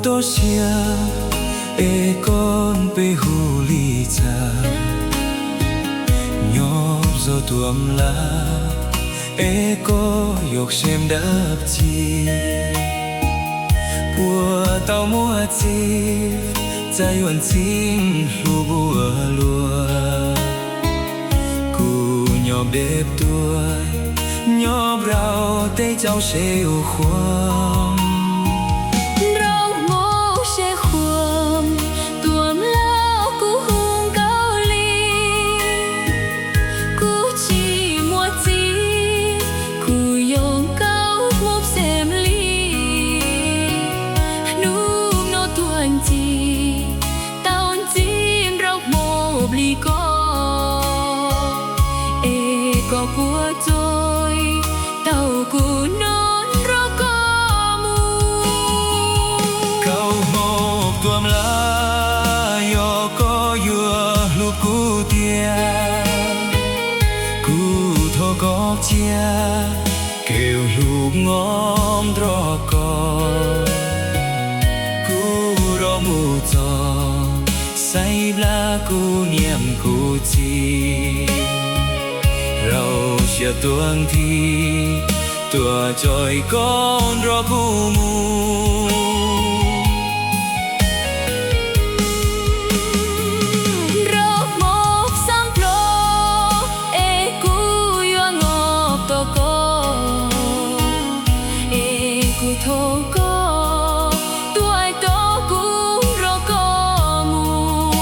Toj siab es koj peb hu li cas? Nyob zoo tus nplog es koj yuav seb dab tsi? Puas tau muaj txiv txawm yuav ntxim hlub ua luaj? Kuv nyob deb tuaj, nyob rau teb chaws seb ua qhuas. Nraug Hmoob seb qhuas, tus nplog kuv hu Nkauj Lis. Kuv tsis muaj txiv, kuv yog Nkauj Hmoob Xeem Lis. Hnub no tuaj ncig, tau ntxiv Nraug Hmoob Nplig koj, es koj puas txog tau kuv nrog koj mus? Nkauj Hmoob tus nplog, yog koj yuav hlub kuv tiag, kuv thov koj cia kev hlub ngom nrog koj. Kuv rov mus txog, xaiv plab kuv niam kuv txiv, rau siab tuag nthi tuaj coj koj nrog kuv mus. Nraug Hmoob Xeem Nplig, es kuv yuav ngom tos koj, es kuv thov koj tuaj tos kuv nrog koj mus.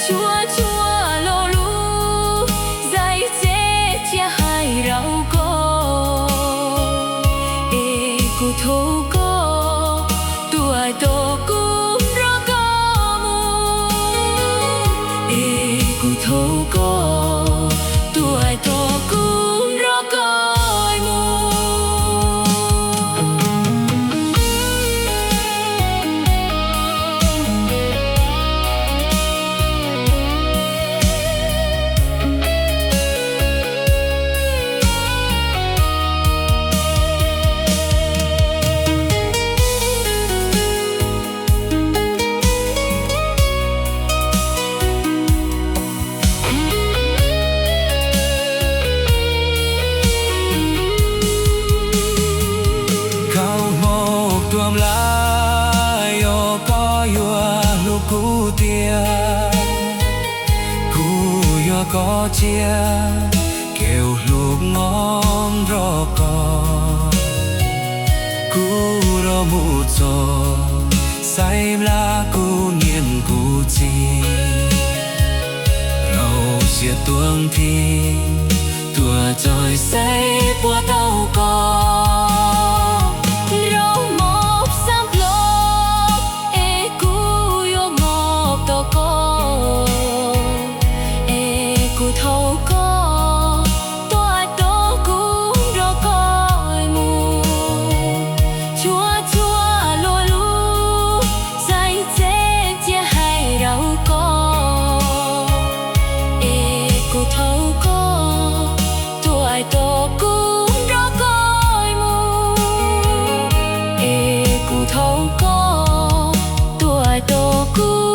Tshua tshua lo lus zais txeb cia hais rau koj, es kuv thov koj tuaj tos kuv nrog koj mus, es kuv thov koj tuaj tos kuv nrog koj mus. Nkauj Hmoob tus nplog, yog koj yuav hlub kuv tiag, kuv yuav koj cia kev hlub ngom nrog koj. Kuv rov mus txog, xaiv plab kuv niam kuv txiv, rau siab tuag nthi tuaj coj xaiv puas tau koj. Nraug Hmoob Xeem Nplig, es kuv yuav ngom tos koj, es kuv thov koj tuaj tos kuv nrog koj mus. Tshua tshua lo lus zais txeb cia hais rau koj, es kuv thov koj tuaj tos kuv nrog koj mus, es kuv thov koj tuaj tos kuv